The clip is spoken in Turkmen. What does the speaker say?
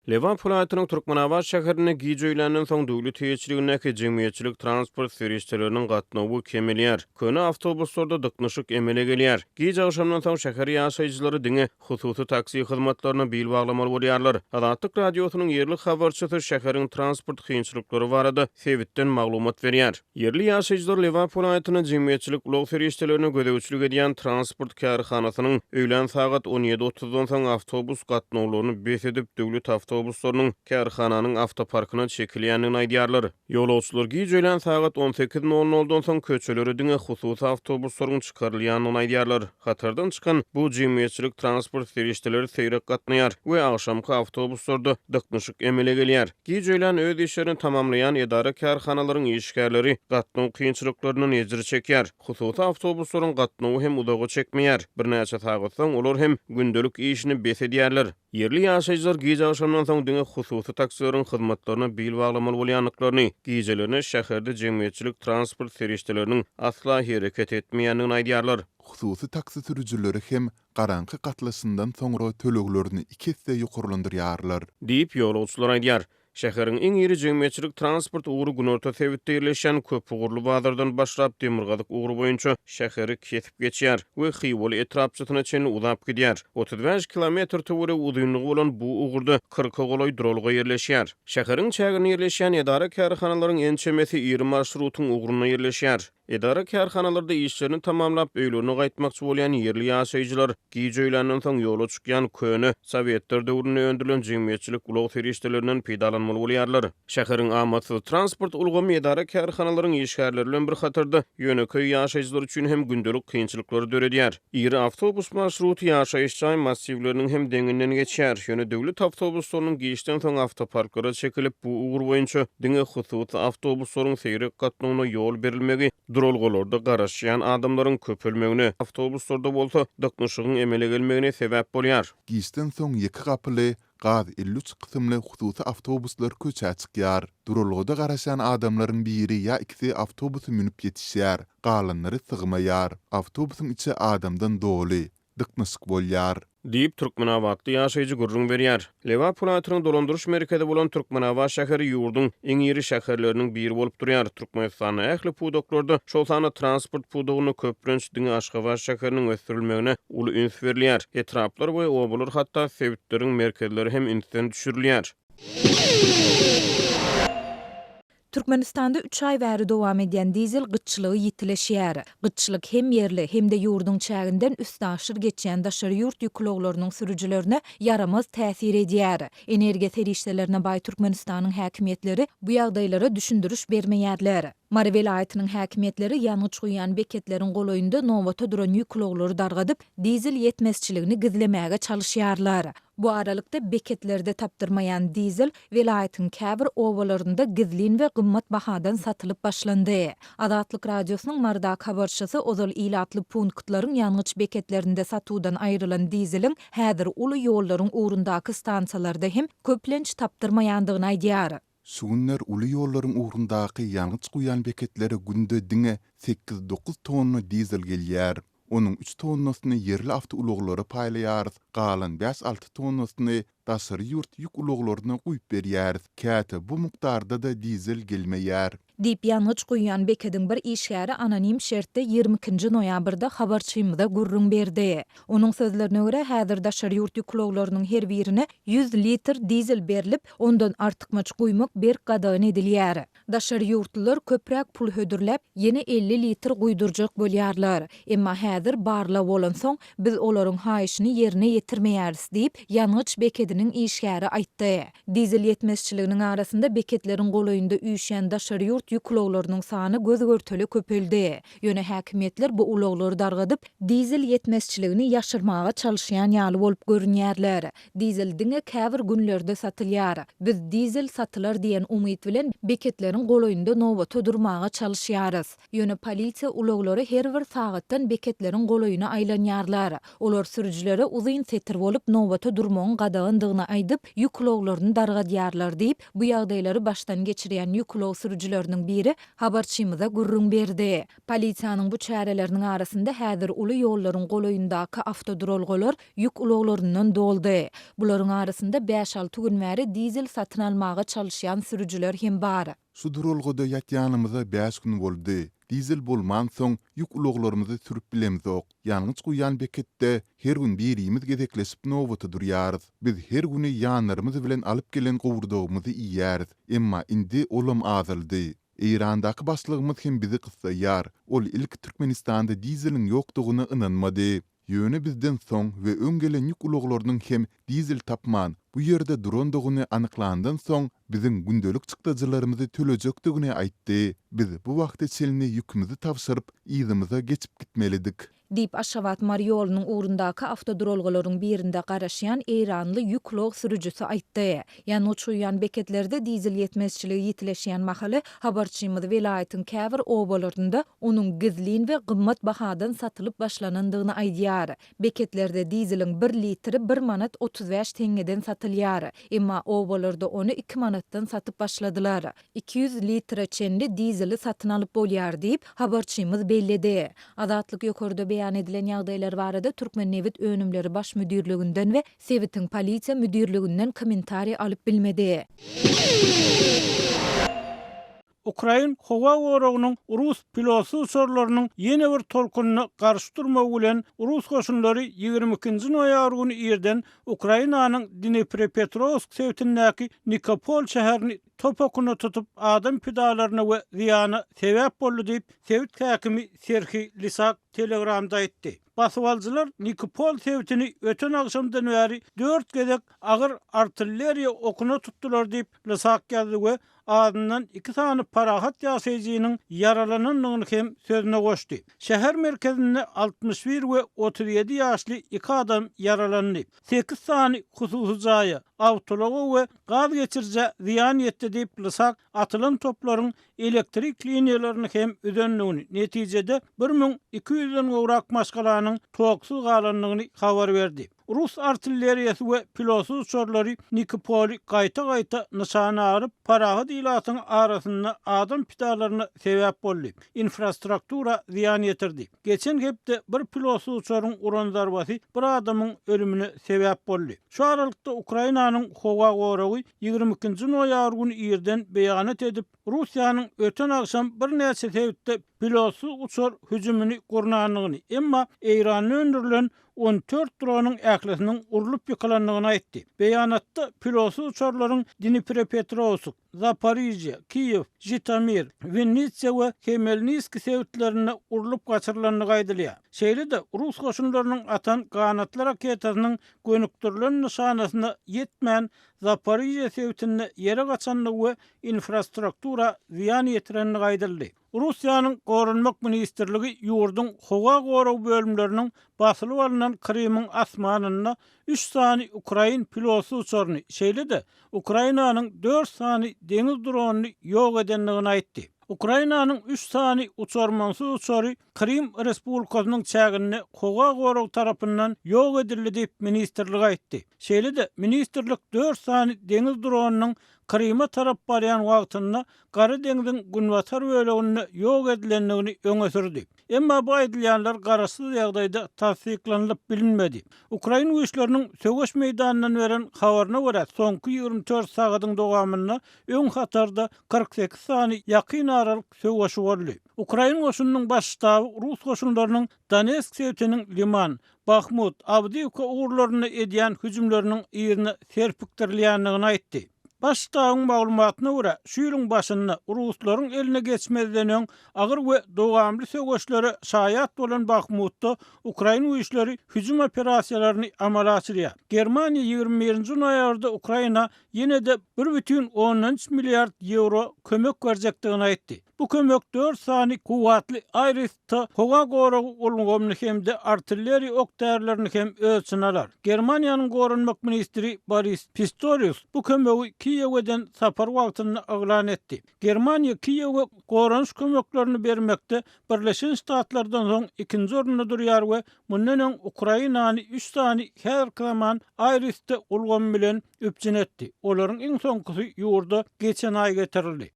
Lebap welaýatynyň Türkmenabat şäherinde giç öýländen soň döwlet eýeçiligindäki jemgyýetçilik transport serişdeleriniň gatnawy kemelýär. Köne awtobuslarda dyknyşyk emele gelýär. Giç agşamdan soň şäher ýaşaýjylary diňe hususy taksi hyzmatlaryna bil baglamaly bolýarlar. Azatlyk Radiosynyň ýerli habarçysy şäheriň transport kynçylyklary barada sebitden maglumat berýär. Ýerli ýaşaýjylar Lebap welaýatynda jemgyýetçilik ulag serişdelerine gözegçilik edýän transport kärhanasynyň öýlän sagat on ýedi otuzdan soň awtobus gatnawlaryny bes edip, döwlet awtobuslarynyň kärhananyň awtoparkyna çekilýändigini aýdýarlar. Ýolagçylar giç öýlän sagat on sekiz nol noldan soň köçelere diňe hususy awtobuslaryň çykarylýandygyny aýdýarlar. Hatardan çykan bu jemgyýetçilik transport serişdeleri seýrek gatnaýar we agşamky awtobuslarda dyknyşyk emele gelýär. Giç öýlän öz işlerini tamamlaýan edara-kärhanalaryň işgärleri gatnaw kynçylyklaryndan ejir çekýär. Hususy awtobuslaryň gatnawy hem uzaga çekmeýär. Birnäçe sagat soň olar hem gündelik işini bes edýärler. Ýerli ýaşaýjylar giç agşamdan soň diňe hususy taksileriň hyzmatlaryna bil baglamaly bolýandyklaryny, gijelerine şäherde jemgyýetçilik transport serişdeleriniň asla hereket etmeýändigini aýdýarlar. Hususy taksi sürüjileri hem garaňky gatlyşyndan soňra töleglerini iki esse ýokarlandyrýarlar. Diýip, ýolagçylar aýdýar. Şäheriň iň iri jemgyýetçilik transport ugry günorta sebitde ýerleşýän köpugurly bazardan başlap, demirgazyk ugry boýunça şäheri kesip geçýär we Hywaly etrapçasyna çenli uzap gidýär. 35 kilometr töweregi uzynlygy bolan bu ugurda kyrka golaý duralga ýerleşýär. Şäheriň çäginde ýerleşýän edara-kärhanalaryň ençemesi iri marşrutyň ugrunda ýerleşýär. Edara-kärhanalarda işlerini tamamlap, öýlerine gaýtmakçy bolýan ýerli ýaşaýjylar giç öýländen soň ýola çykýan köne, sowetler döwründe öndürilen jemgyýetçilik ulag serişdelerinden peýdalanmaly bolýarlar. Şäheriň amatsyz transport ulgamy edara-kärhanalaryň işgärleri bilen bir hatarda, ýönekeý ýaşaýjylar üçin hem gündelik kynçylyklary döredýär. Iri awtobus marşruty ýaşaýyş jaý massiwleriniň hem deňinden geçýär. Ýöne döwlet awtobuslarynyň giçden soň awtoparklara çekilip, bu ugur boýunça diňe hususy awtobuslaryň seýrek gatnawyna ýol berilmegi duralgalarda garaşýan adamlaryň köpelmegine, awtobuslarda bolsa dyknyşygyň emele gelmegine sebäp bolýar. Giçden soň ýeke gapyly, Gaz 53 kysymly hususy awtobuslar köçä çykýar. Duralgada garaşýan adamlaryň biri ýa ikisi awtobusa münüp ýetişýär, galanlary sygmaýar. Awtobusyň içi adamdan doly, dyknyşyk bolýar. Diýip, türkmenabatly ýaşaýjy gürrüň berýär. Lebap welaýatynyň dolandyryş merkezi bolan Türkmenabat şäheri ýurduň iň iri şäherleriniň biri bolup durýar. Türkmenistanda ähli pudaklarda, şol sanda transport pudagynda köplenç diňe Aşgabat şäheriniň ösdürilmegine uly üns berilýär. Etraplar we obalar hatda sebitleriň merkezleri hem ünsden düşürilýär. Türkmenistanda üç aý bäri dowam edýän dizel gytçylygy ýitileşýär. Gytçylyk hem ýerli, hem-de ýurduň çäginden üstaşyr geçýän daşary ýurt ýük ulaglarynyň sürüjilerine ýaramaz täsir edýär. Energiýa serişdelerine baý Türkmenistanyň häkimiýetleri bu ýagdaýlara düşündiriş bermeýärler. Mary welaýatynyň häkimiýetleri ýangyç guýýan beketleriň golaýynda nobata duran ýük ulaglary dargadyp, dizel ýetmezçiligini gizlemäge çalyşýarlar. Bu aralykda, beketlerde tapdyrmaýan dizel welaýatyň käbir obalarynda gizlin we gymmat bahadan satylyp başlandy. Azatlyk Radiosynyň Marydaky habarçysy ozal ilatly punktlaryň ýangyç beketlerinde satuwdan aýrylan dizeliň häzir uly ýollaryň ugrundaky stansiýalarda hem köplenç tapdyrmaýandygyny aýdýar. Şu günler uly ýollaryň ugrundaky ýangyç guýýan beketlere günde diňe sekiz-dokuz tonna dizel gelýär. Onuň üç tonnasyny ýerli awtoulaglara paýlaýarys, galan bäş-alty tonnasyny daşary ýurt ýük ulaglaryna guýup berýäris. Käte bu mukdarda-da dizel gelmeýär. Diýip, ýangyç guýýan bekediň bir işgäri anonim şertde ýigrimi ikinji noýabrda habarçymyza gürrüň berdi. Onuň sözlerine görä, häzir daşary ýurt ýük ulaglarynyň her birine 100 litr dizel berlip, ondan artykmaç guýmak berk gadagan edilýär. Daşary ýurtlular köpräk pul hödürläp, ýene 50 litr guýdurjak bolýarlar. Emma häzir barlag bolansoň, biz olaryň haýyşyny ýerine ýetirmeýäris diýip, ýangyç bekediniň işgäri aýtdy. Dizel ýetmezçiliginiň arasynda beketleriň golaýynda üýşýän daşary ýurt ýük ulaglarynyň sany göz-görtele köpeldi. Ýöne häkimiýetler bu ulaglary dargadyp, dizel ýetmezçiligini ýaşyrmaga çalyşýan ýaly bolup görünýärler. Dizel diňe käbir günlerde satylýar. Biz dizel satylar diýen umyt bilen beketleriň golaýynda nobata durmaga çalyşýarys. Ýöne polisiýa ulaglary her bir sagatdan beketleriň golaýyna aýlanýarlar. Olar sürüjilere uzyn ses. setir bolup nobata durmagyň gadagandygyny aýdyp, ýük ulaglaryny dargadýarlar diýip, bu ýagdaýlary başdan geçirýän ýük ulag sürüjileriniň biri habarçymyza gürrüň berdi. Polisiýanyň bu çäreleriniň arasynda häzir uly ýollaryň golaýyndaky awtoduralgalar ýük ulaglaryndan doldy. Bularyň arasynda bäş-alty gün bäri dizel satyn almaga çalyşýan sürüjiler hem bar. Şu duralgada ýatýanymyza bäş gün boldy. Dizel bolmansoň, ýük ulaglarymyzy sürüp bilemzok. Ýangyç guýýan beketde her gün birimiz gezekleşip nobata durýarys. Biz her güni ýanlarymyz bilen alyp gelen gowurdagymyzy iýýäris, emma indi olam azaldy. Eýrandaky başlygymyz hem bizi gyssaýar. Ol ilki Türkmenistanda dizeliň ýokdugyna ynanmady. Ýöne bizden soň we öň gelen ýük ulaglarynyň hem dizel tapman, bu ýerde durandygyny anyklandan soň, biziň gündelik çykdajylarymyzy tölejekdigini aýtdy. Biz bu wagta çenli ýükümizi tabşyryp, yzymyza geçip gitmelidik. Diýip, Aşgabat-Mary ýolunyň ugrundaky awtoduralgalaryň birinde garaşýan eýranly ýük ulag sürüjisi aýtdy. Ýangyç guýýan beketlerde dizel ýetmezçiligi ýitileşýän mahaly, habarçymyz welaýatyň käbir obalarynda onuň gizlin we gymmat bahadan satylyp başlanandygyny aýdýar. Beketlerde dizeliň bir litri bir manat 35 teňňeden satylýar. Emma obalarda ony iki manatdan satyp başladylar. 200 litre çenli dizeli satyn alyp bolýar diýip, habarçymyz belledi. Azatlyk ýokarda beýan edilen ýagdaýlar barada Türkmennebit önümleri baş müdirliginden we sebitiň polisiýa müdirliginden kommentariý alyp bilmedi. Ukrain howa goragynyň rus pilotsyz uçarlarynyň ýene bir tolkunyna garşy durmagy bilen, rus goşunlary 22 nji noýabr güni irden Ukrainanyň Dniprepetrowsk sebitindäki Nikopol şäherini top okuna tutup, adam pidalaryna we zyýana sebäp boldy diýip, sebit häkimi Serhiý Lisak Telegramda aýtdy. Basybalyjylar Nikopol sebitini öten agşamdan bäri dört gezek agyr artilleriýa okuna tutdular diýip, Lysak ýazdy we azyndan iki sany parahat ýaşaýjynyň ýaralanandygyny hem sözüne goşdy. Şäher merkezinde 61 we 37 ýaşly iki adam ýaralandy. Sekiz sany hususy jaýa, awtoulaga we gaz geçirijä zyýan ýetdi diýip, Lysak atylan toplaryň elektrik liniýalaryny hem üzendigini, netijede 1200-den gowrak maşgalanyň toksuz galandygyny habar berdi. Rus artilleriýasy we pilotsyz uçarlary Nikipoly gaýta-gaýta nyşana alyp, parahat ilatyň arasynda adam pidalaryna sebäp boldy, infrastruktura zyýan ýetirdi. Geçen hepde bir pilotsyz uçaryň uran zarbasy bir adamyň ölümine sebäp boldy. Şu aralykda Ukrainanyň howa goragy 22 nji noýabr güni irden beýanat edip, Russiýanyň öten agşam birnäçe sebitde pilotsyz uçar hüjümini gurnandygyny, emma Eýranda öndürilen 14 dronyň ählisiniň urlup ýykylandygyny aýtdy. Beýanatda pilotsyz uçarlaryň Dniprepetrowsk, Zaporižýe, Kiýew, Žitomir, Winnitsa we Hmelniskiý sebitlerinde urlup gaçyrylandygy aýdylýar. Şeýle-de, rus goşunlarynyň atan ganatly raketasynyň gönükdirilen nyşanasyna ýetmän, Zaporižýe sebitinde ýere gaçandygy we infrastruktura zyýan ýetirendigi aýdyldy. Russiýanyň Goranmak ministrligi ýurduň howa gorag bölümleriniň basylyp alnan Krymyň asmanynda üç sany ukrain pilotsyz uçaryny, şeýle-de Ukrainanyň dört sany deňiz dronyny ýok edendigini aýtdy. Ukrainanyň üç sany uçarmansyz uçary Krym Respublikasynyň çäginde howa goragy tarapyndan ýok edildi diýip, ministrlik aýtdy. Şeýle-de, ministrlik dört sany deňiz dronynyň Kryma tarap barýan wagtynda Gara deňziň günbatar böleginde ýok edilendigini öňe sürdi. Emma bu aýdylýanlar garaşsyz ýagdaýda tassyklanylyp bilinmedi. Ukrain güýçleriniň söweş meýdanyndan beren habaryna görä, soňky 24 sagadyň dowamynda öň hatarda 48 sany ýakyn aralyk söweşi boldy. Ukrain goşunynyň Baş ştaby rus goşunlarynyň Donetsk sebitiniň Liman, Bahmut, Awdiýewka ugurlarynda edýän hüjümleriniň yzyna serpikdirilýändigini aýtdy. Baş ştabyň maglumatyna görä, şu ýylyň başynda ruslaryň eline geçmezden öň agyr we dowamly söweşlere şaýat bolan Bahmutda ukrain güýçleri hüjüm operasiýalaryny amala aşyrýar. Germaniýa 21 nji noýabrda Ukraina ýene-de bir bütin ondan üç milliard ýewro kömek berjekdigini aýtdy. Bu kömek dört sany kuwwatly IRIS-T howa goragy ulgamyny hem-de artilleriýa ok-därilerini hem öz içine alar. Germaniýanyň goranmak ministri Boris Pistorius bu kömegi Kiýewe eden sapary wagtynda yglan etdi. Germaniýa Kiýewe goranyş kömeklerini bermekde Birleşen Ştatlardan soň ikinji orunda durýar we mundan öň Ukrainany üç sany häzirki zaman IRIS-T ulgamy bilen üpjün etdi. Olaryň iň soňkusy ýurda geçen aý getirildi.